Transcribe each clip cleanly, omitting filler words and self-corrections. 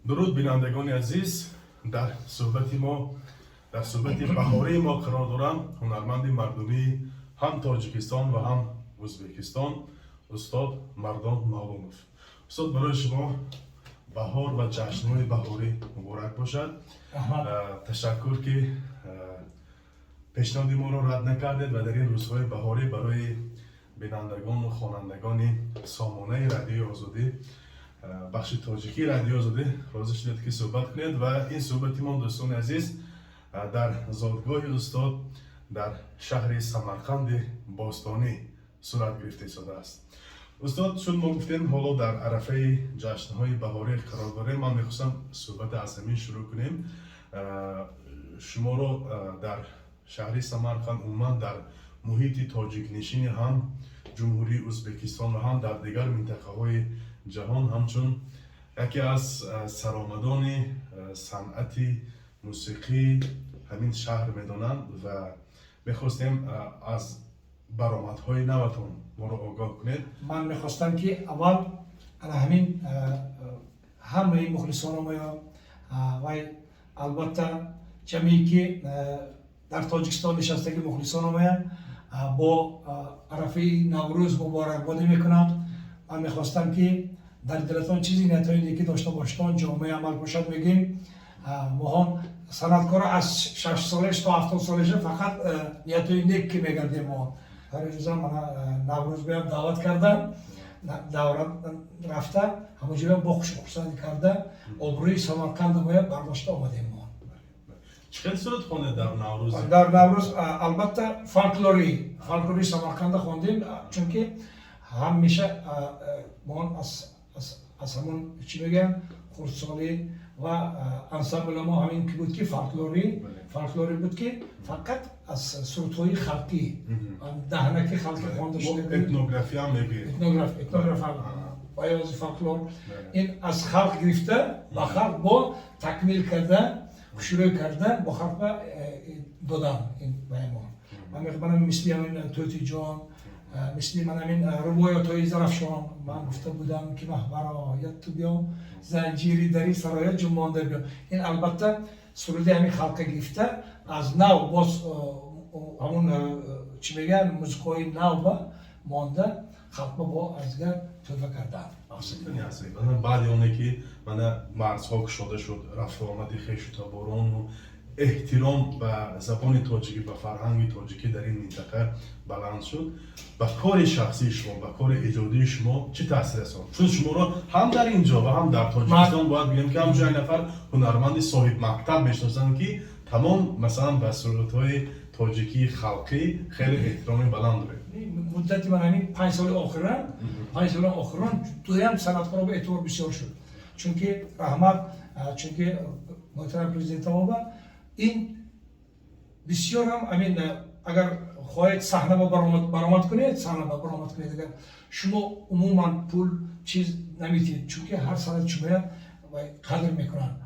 Дуруд, бинандагони азиз. Дар суҳбати мо, дар суҳбати баҳории мо қарор доранд ҳунарманди мардумии ҳам Тоҷикистон ва ҳам Ӯзбекистон, устод Мардон Мавлонов. Устод, барои шумо баҳор ва ҷашнҳои баҳорӣ муборак бошад. Раҳмат. Ташаккур, ки пешниҳоди моро рад накардед ва дар ин рӯзҳои баҳорӣ барои бинандагону хонандагони сомонаи Радиои Озодӣ, бахши тоҷикии Радиои Озодӣ, розӣ шудед, ки суҳбат кунед. Ва ин суҳбати мо, дӯстони азиз, дар зодгоҳи устод, дар шаҳри Самарқанди бостонӣ сурат гирифта истодааст. Устод, чун мо гуфтем, ҳоло дар арафаи ҷашнҳои баҳорӣ қарор дорем, ман мехостам суҳбата аз ҳамин шурӯъ кунем. Шуморо дар шаҳри Самарқанд, умуман дар муҳити тоҷикнишини ҳам Ҷумҳурии Ӯзбекистон ва ҳам дар дигар минтақаҳои ҷаҳон ҳамчун яке аз саромадони санъати мусиқии ҳамин шаҳр медонанд ва мехостем аз баромадҳои наватон моро огоҳ кунед. Ман мехостам, ки аввал ана ҳамин ҳамаи мухлисономоё вай, албатта, ҷамъие, ки дар Тоҷикистон нишастаги мухлисономоя бо арафаи Наврӯз муборакбодӣ мекунам. Ман мехостам, ки дар дилатон чизи ниятҳои некӣ дошта бошедон, ҷомаи амал бошад. Мегӯем, моҳон санъаткоро аз 6 солеш то 70 солеша фақат ниятҳои нек ки мегардем. Мо ҳар рӯзам мана Наврӯз биям даъват кардам, давра рафта, ҳамонҷоям бо хушхурсандӣ карда, обрӯи Самарқанда бояд бардошта омадем мо. Чӣ хел суруд хонед дар Наврӯз? Дар Наврӯз, албатта, фольклори Самарқанда хондем, чунки ҳамеша мо аз ҳамон, чӣ мегӯям, хурдсолӣ ва ансамбли мо ҳамин ки буд, ки фольклорӣ буд, ки фақат аз сурудҳои халқӣ, даҳнаки халқӣ хонда шуда. Этнография мегӯед. Этнограф баёзи фольклор, ин аз халқ гирифта, ба халқ бо такмил карда, хушрӯй карда, бо халқ додан. Ин баёмон ман мехоҳам, мисли ҳамин Тӯтиҷон, мисли ман ҳамин рубоётҳои Зарафшон. Ман гуфта будам, ки маҳбароят ту биё, занҷири дари сароят ҷунбонда биё. Ин, албатта, суруди ҳамин халқа гирифта, аз нав боз ҳамун, чӣ мегӯянд, музикаҳои нав ба монда, халқба бо аз дигар тӯҳфа кардаанд. Баъди оне ки мана марзҳо кушода шуд, рафту омади хешу таборону эҳтиром ба забони тоҷикӣ, ба фарҳанги тоҷикӣ дар ин минтақа баланд шуд, ба кори шахсии шумо, ба кори эҷодии шумо чӣ таъсир расонд? Чун шуморо ҳам дар ин ҷо ва ҳам дар Тоҷикистон, бояд бигӯем, ки ҳамчун як нафар ҳунарманди соҳибмактаб мешиносанд, ки тамом, масалан, ба сурудҳои тоҷикии халқӣ хеле эҳтироми баланд доред. Муддати ман ҳамин 5 соли охиран, 5 соли охирон дуям санъаткоро ба эътибор бисёр шуд, чунки раҳмат, чунки муҳтарам президентамоба ин бисёр ҳам ҳамин, агар хоҳед саҳна ба баромад кунед, саҳна ба баромад кунед, агар шумо умуман пул чиз наметиҳед, чунки ҳар санъат шумоя қадр мекунанд.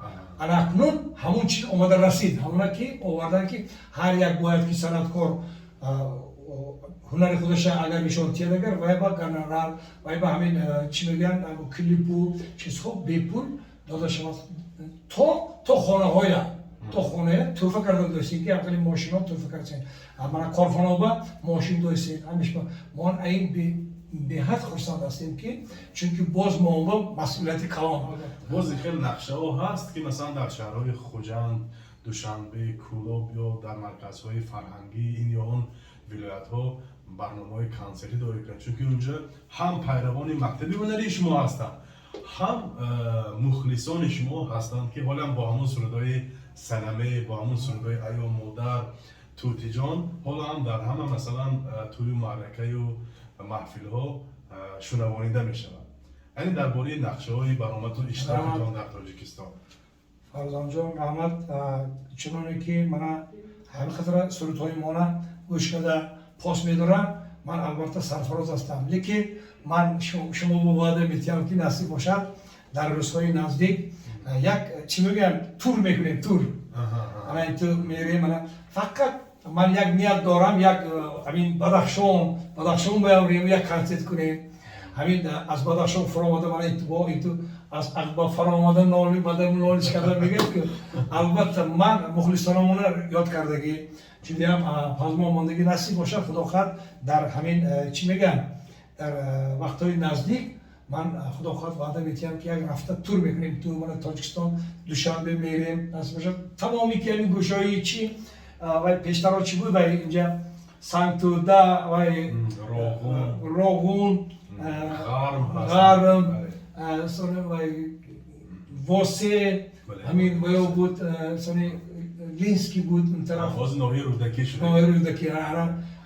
Ана акнун ҳамон чиз омада расид, ҳамона ки овардан, ки ҳар як бояд ки санъаткор ҳунари худаша агар нишон диҳад, агар вай ба гонорар, вай ба ҳамин, чӣ мегӯянд, клипу чизҳо бепул дода шавад, то хонаҳоя, то хоная тӯҳфа карда достем, ки ҳамхели мошинҳо тӯҳфа кардем, мана корхонаба мошин достем. Ҳамеш мо ин беҳад хурсанд ҳастем, ки чунки боз мо масъулияти калон. Боз хеле нақшаҳо ҳаст, ки масалан дар шаҳрҳои Хуҷанд, Душанбе, Кӯлоб ё дар марказҳои фарҳангии ин ё он вилоятҳо барномаҳои консертӣ доир кунед, чунки унҷо ҳам пайравони мактаби ҳунарии шумо ҳастанд, ҳам мухлисони шумо ҳастанд, ки ҳолам бо ҳамон сурудҳои Санаме, бо ҳамон сурудҳои Аё модар, Тӯтиҷон ҳоло ҳам дар ҳама, масалан, тӯю маъракаю маҳфилҳо шунавонида мешавад. Яъне дар бораи нақшаҳои баромаду иштирокитон дар Тоҷикистон. Фарзонҷон, раҳмат. Чуноне ки мана ҳамин қадра сурудҳои мона гӯш карда пос медорам, ман, албатта, сарфароз ҳастам, лекин ман шумо бо ваъда метиҳам, ки насиб бошад, дар рӯзҳои наздик як, чӣ мегӯям, тур мекунем, тур. Ана ин ту мерем. Ана фақат ман як ният дорам, як ҳамин Бадахшон боям рем, як консерт кунем. Ҳамин аз Бадахшон фуромада, мана инту бо инту. Аз ақба фаромада ноли бада нолиш карда мегӯям, ки албатта ман мухлисономона ёд кардагӣ, чуням пазмо мондагӣ. Насиб бошад, худо хоҳад, дар ҳамин чӣ мегӯям, дар вақтҳои наздик ман, худо хоҳад, ваъда метиҳам, ки як рафта тур мекунем ту мана Тоҷикистон, Душанбе мерем, насиб бошад, тамоми ки ҳамин гӯшаҳои чи вай пештаро чӣ буд, вай инҷа Сангтуда, вай Роғун, Ғарм, вай Восе, ҳамин ваё буд, сони Линский буд он тараф. Ноҳияи Рӯдакӣ шуда. Ноҳияи Рӯдакӣ.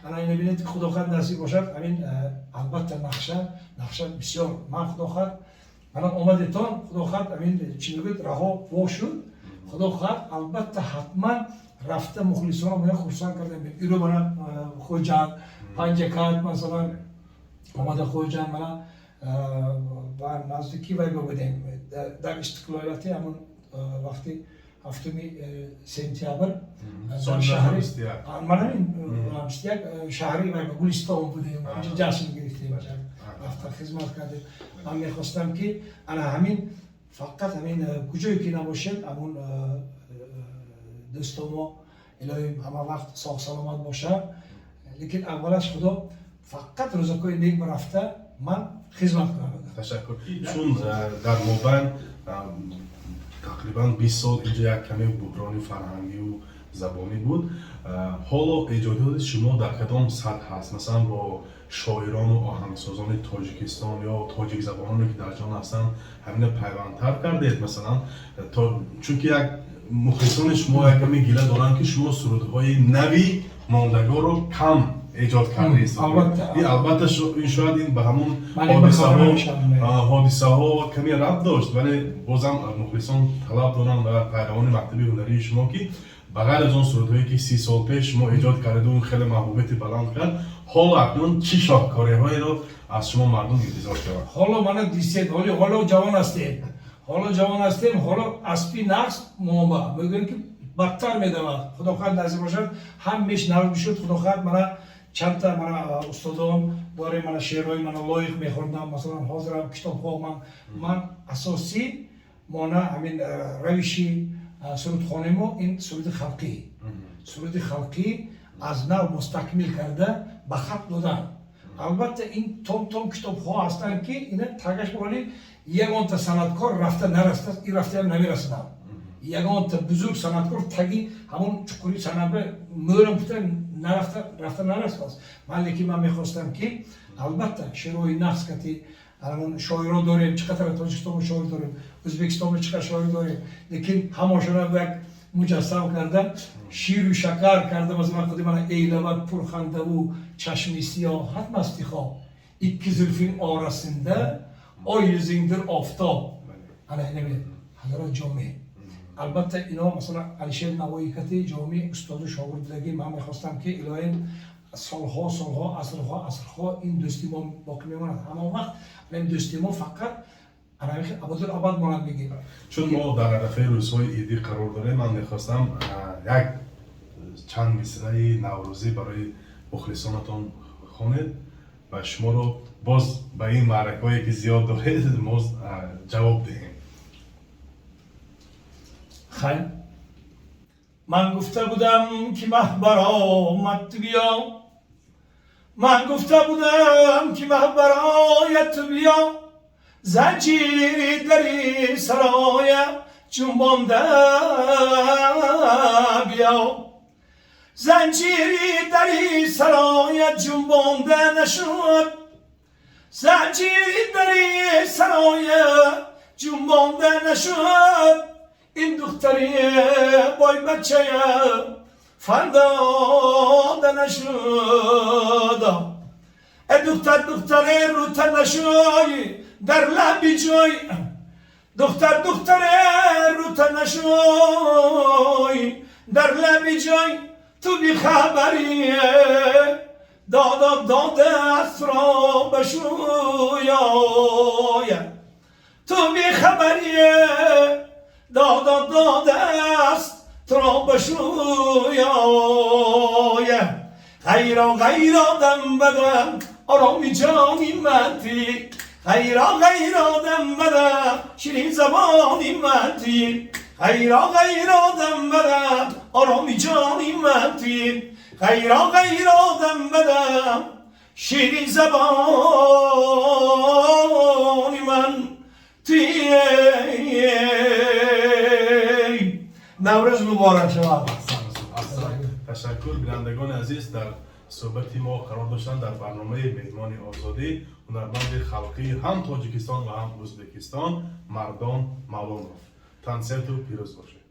Ана ина бинед, худо хоҳад, насиб бошад, ҳамин албатта нақша бисёр. Ман, худо хоҳад, мана омадетон, худо хоҳад, ҳамин чӣ мегӯяд, раҳо во шуд, худо хоҳад, албатта, ҳатман рафта мухлисонро моя хурсанд кардем. Иро мана Хоҷанд, Панҷакент, масалан, омада Хоҷанд, мана ба наздикӣ вай будем дар истиқлолияти ҳамон вақти 7 сентябр дар шаҳри мана 21 шаҳри вай Гулистон будем, онҷо ҷашн гирифтем, рафта хизмат кардем. Ман мехостам, ки ана ҳамин фақат ҳамин куҷое ки набошед, ҳамон дӯстомо, илоҳим, ҳама вақт соғ саломат бошад, лекин аввалаш худо фақат рӯзакҳои нек рафта ман хизмат кунам. Ташаккур. Чун дар мобайн тақрибан 20 сол инҷо як каме буҳрони фарҳангию забонӣ буд, ҳоло эҷодиёти шумо дар кадом сатҳ ҳаст? Масалан, бо шоирону оҳангсозони Тоҷикистон ё тоҷикзабононе, ки дар ҷаҳон ҳастанд, ҳамина пайвандтар кардед? Масалан, чунки як мухлисони шумо як каме гила доранд, ки шумо сурудҳои нави мондагорро кам эҷод кардаед. Албатта, ин шояд ин ба ҳамон ҳодисаҳо каме рабт дошт, вале бозам мухлисон талаб доранд ва пайравони мактаби ҳунарии шумо, ки ба ғайр аз он сурудҳое, ки 30 сол пеш шумо эҷод кардед, он хеле маҳбубияти баланд кард, ҳоло акнун чӣ шоҳкориҳоеро аз шумо мардум интизор шавад? Ҳоло мана дисед, ҳоло ҷавон ҳастем, ҳоло ҷавон ҳастем, ҳоло аспи нағз моба мегӯем, ки бадтар медавад. Худо хоҳад, насиб бошад, ҳамеш нав бишуд. Худо хоҳад, мана чандта мана устодон дорем, мана шеърҳои мана лоиқ мехондам, масалан, ҳозирам китобҳо. Ман асосӣ мона ҳамин равиши сурудхонаи мо ин суруди халқӣ, суруди халқӣ аз нав мустакмил карда ба хат додан. Албатта, ин том том китобҳо ҳастанд, ки ина тагаш боли ягонта санъаткор рафта нарастааст, ин рафтаам намерасадам. Ягонта бузург санъаткор таги ҳамон чуқури санъатба мӯрам гуфта нарафта, рафта нарастааст. Ман лекин ман мехостам, ки албатта шеърҳои нағз кати ҳамон шоиро дорем, чӣ қадар Тоҷикистонмо шоир дорем, Ӯзбекистонмо чӣ қадар шоир дорем, лекин ҳамошона як муҷассам карда, ширу шакар карда. Масалан, худи мана: эй лабат пурхандаву чашми сиёҳат мастихоб, икки зулфин орасинда ой yuzingdir oftob. Ana nima, Hazrat Ҷомӣ. Албатта, ино, масалан, Алишер Навоӣ кати Ҷомӣ устоду шогирддагӣ. Ман мехостам, ки илоҳим, солҳо солҳо, асрҳо асрҳо ин дӯсти мо боқӣ мемонад. Ҳамон вақт ин дӯсти мо фақат абадул абад монад, мегӯем. Чун мо дар арафаи рӯзҳои идӣ қарор дорем, ман мехостам як чанд мисраи наврӯзӣ барои мухлисонатон хонед ва шуморо боз ба ин маъракаҳое, ки зиёд доред, мо ҷавоб диҳем. Хайр, ман гуфта будам, ки маҳ баромад, ту биё. Ман гуфта будам, ки маҳ барояд, ту биё. Занҷири дари сароя ҷунбонда биё. Занҷири дари сароя ҷунбонда нашуд, занҷири дари сароя ҷунбонда нашуд. Ин духтари бойбачая фардода нашуд. Э, духтар, духтаре, рута нашӯй дар лаби ҷой. Духтар, духтаре, рута нашӯй дар лаби ҷой. Ту бихабарӣ, дода додааст ро ба шӯёя. Ту бихабарӣ, дода додааст туро ба шӯёя. Ғайро, ғайро, дам ба дам ороми ҷони ман ти. Ғайро ғайро дам бадам, ширин забони ман туӣ. Ғайро ғайро дам бадам, ороми ҷони ман туӣ. Ғайро ғайро дам бадам, ширин забони ман туӣ. Наврӯз муборак шавад. Аҳсан, ташаккур. Бинандагони азиз, дар суҳбати мо қарор доштанд дар барномаи «Меҳмони озодӣ» ҳунарманди халқии ҳам Тоҷикистон ва ҳам Ӯзбекистон Мардон Мавлонов. Тансиҳату пирӯз бошед.